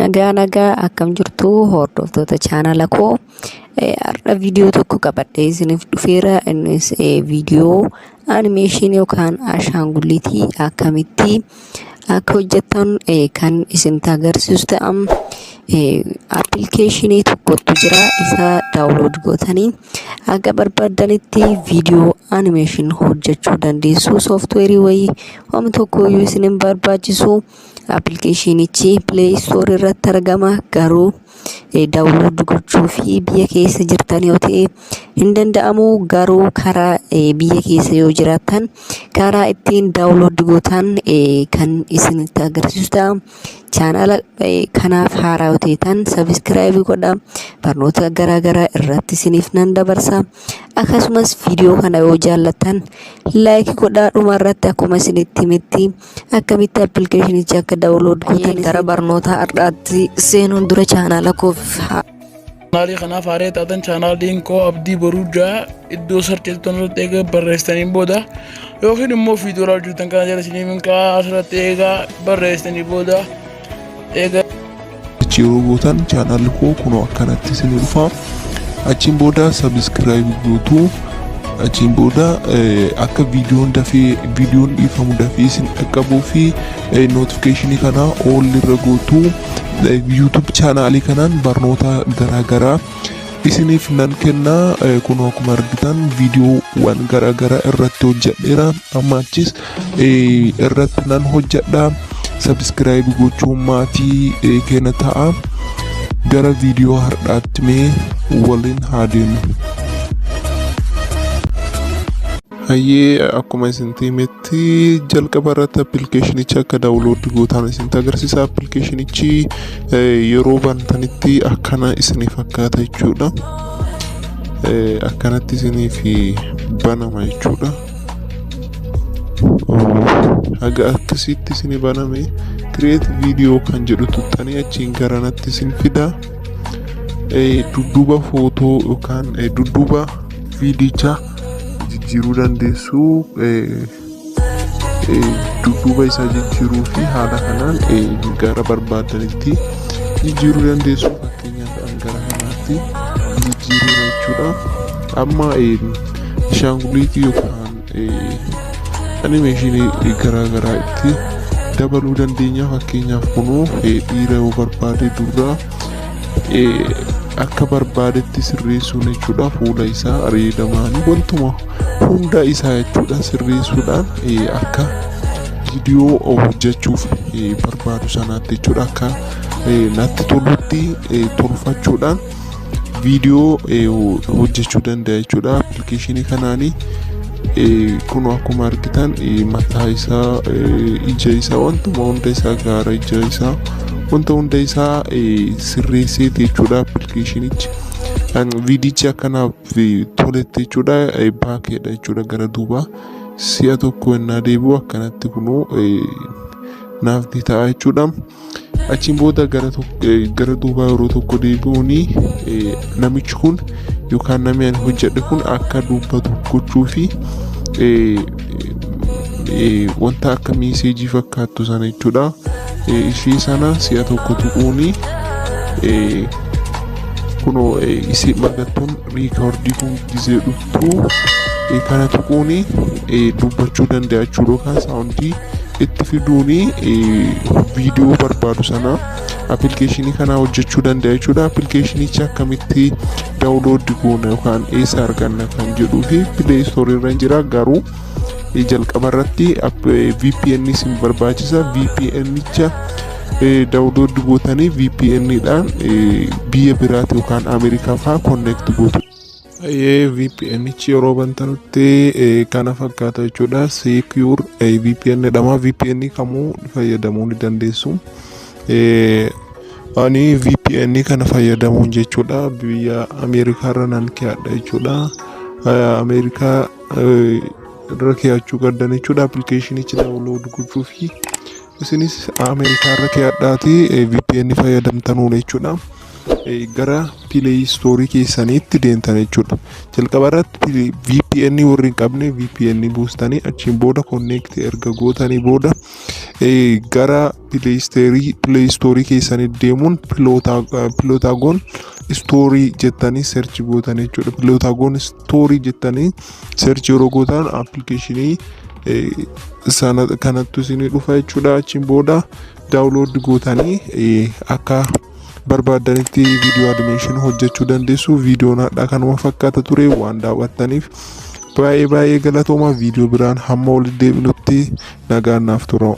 Nagaa nagaa, akkam jirtu hordoftoota chaanala koo? Har'a viidiyoo tokko qabadhee isiniif dhufeera. Innis viidiyoo animeeshinii yookaan ashaangulliitii akkamitti akka hojjettan kan isinitti agarsiisu ta'a. Appilikeeshinii tokkotu jira, isa download gootanii akka barbaaddanitti viidiyoo animeeshinii hojjechuu dandeessu. Sooftiweerii wayii waan tokkoyyuu isin hin barbaachisu. Appilikeeshinichi Play Store irratti argama, garuu download gochuu fi biyya keessa jirtan yoo ta'e hin danda'amu. Garuu karaa biyya keessa yoo jiraattan karaa ittiin download gootan kan isinitti agarsiisu ta'a. Chaanala kanaaf haaraa yoo ta'an subscribe godhaa. Barnoota garaagaraa irratti isiniif nan dabarsa. Akkasumas viidiyoo kana yoo jaallattan like godhaa. Dhuma irratti akkuma isinitti himetti akkamitti appilikeeshinicha akka download gootan. Gara barnoota har'aatti seenuun dura chaanala koof Chaanaalii kanaaf haaree taatan, chaanaaliin koo Abdii Boruu Jaa iddoo search irratti eega barreessitaniin booda yookiin immoo viidiyoo hojjetan kana jala isinii minkaa asirratti eega barreessitanii booda eega Achi yeroo gootan chaanaalli koo kunoo akkanatti isinii dhufa. Achiin booda subscribe gootu. Achiin booda akka viidiyoon dafee viidiyoon dhiifamu dafee isin dhaqqabuu fi notification kana all irra gootu. YouTube chaanaalii kanaan barnoota garaagaraa isiniif nan kenna. Kunoo akkuma argitan viidiyoowwan garaagaraa irratti hojjedheera. Amma achis irratti nan hojjedha. Subscribe gochuun maatii keenya ta'a. Gara viidiyoo har'aatti mee waliin haa deemnu. Hayyee, akkuma isin himetti jalqaba irratti appilikeeshinicha akka download gootan isinitti agarsiisa. Appilikeeshinichi yeroo bantanitti akkana isinii fakkaata jechuudha. Akkanatti isiniif banama jechuudha. Haga akkasitti isinii baname, create video kan jedhu tuttanii achiin garanatti isin fida. Dudduuba footoo yookaan dudduuba viidichaa jijjiiruu dandeessu. Dudduuba isaa jijjiiruu fi haala kanaan gara barbaadanitti jijjiiruu dandeessu. Fakkeenyaaf an gara kanaatti jijjiiruu jechuudha. Amma ashaanguliitii yookaan animeeshinii garaa garaa itti dabaluu dandeenya. Fakkeenyaaf kunoo dhiira yoo barbaade durraa akka barbaadetti sirreessuun jechuudha. Fuula isaa, areedamaanii, wantuma hunda isaa jechuudha sirreessuudhaan akka viidiyoo hojjechuuf barbaadu sanaatti jechuudha, akka natti tolutti tolfachuudhaan viidiyoo hojjechuu danda'a jechuudha appilikeeshinii kanaanii. Kun akkuma argitan mataa isaa, ija isaa, wantuma hunda isaa, gaara ija isaa, wanta hunda isaa sirreesseeti jechuudha appilikeeshinichi. Viidichi akkanaaf toletti jechuudha baakeedha jechuudha. Gara duubaa si'a tokko innaa deebi'u akkanatti kunoo naaf ni ta'a jechuudha. Achiin booda gara duubaa yeroo tokko deebi'uun namichi kun yookaan namni ani hojjedhe kun akka dubbatu gochuu fi wanta akka message fakkaattu sana jechuudha. Ishee sana si'a tokko tuquuni kunoo isii mallattoon record kun gizee dhuftu kana tuquuni dubbachuu danda'a jechuudha, yookaan sound itti fiduuni viidiyoo barbaadu sana appilikeeshinii kanaa hojjechuu danda'a jechuudha. Appilikeeshinicha akkamitti download goona yookaan eessa arganna kan jedhuu fi Play Store irra jira, garuu jalqaba irratti VPN isin barbaachisa. VPNicha download gootanii VPN dhaan biyya biraatti yookaan Ameerikaa fa'aa connect gootu. VPN yeroo bantanutti kana fakkaata jechuudha. Secure VPN jedhama. VPN kamuu fayyadamuu ni dandeessu. Ani VPN kana fayyadamuun jechuudha biyya Ameerikaa irra nan kaa'adha jechuudha. Ameerikaa irra kaa'achuu qabdan jechuudha. Appilikeeshinichi download gochuu fi isinis Ameerikaa irra kaa'adhaati VPN fayyadamtanuudha jechuudha. gara Play Store keessaniitti deemtan jechuudha. Jalqaba irratti VPN warri hin qabne VPN buustanii, achiin booda connect erga gootanii booda gara Play Store keessanii deemuun Plotagon Story jettanii search gootan jechuudha. Plotagon Story jettanii search yeroo gootan appilikeeshinii sana kanattu isinii dhufa jechuudha. Achiin booda download gootanii akka barbaadanitti viidiyoo animation hojjechuu dandeessu. Viidiyoon hadhaa kanuma fakkaata ture. Waan daawwattaniif baay'ee baay'ee galatooma. Viidiyoo biraan hamma walitti deebinutti nagaan naaf tura.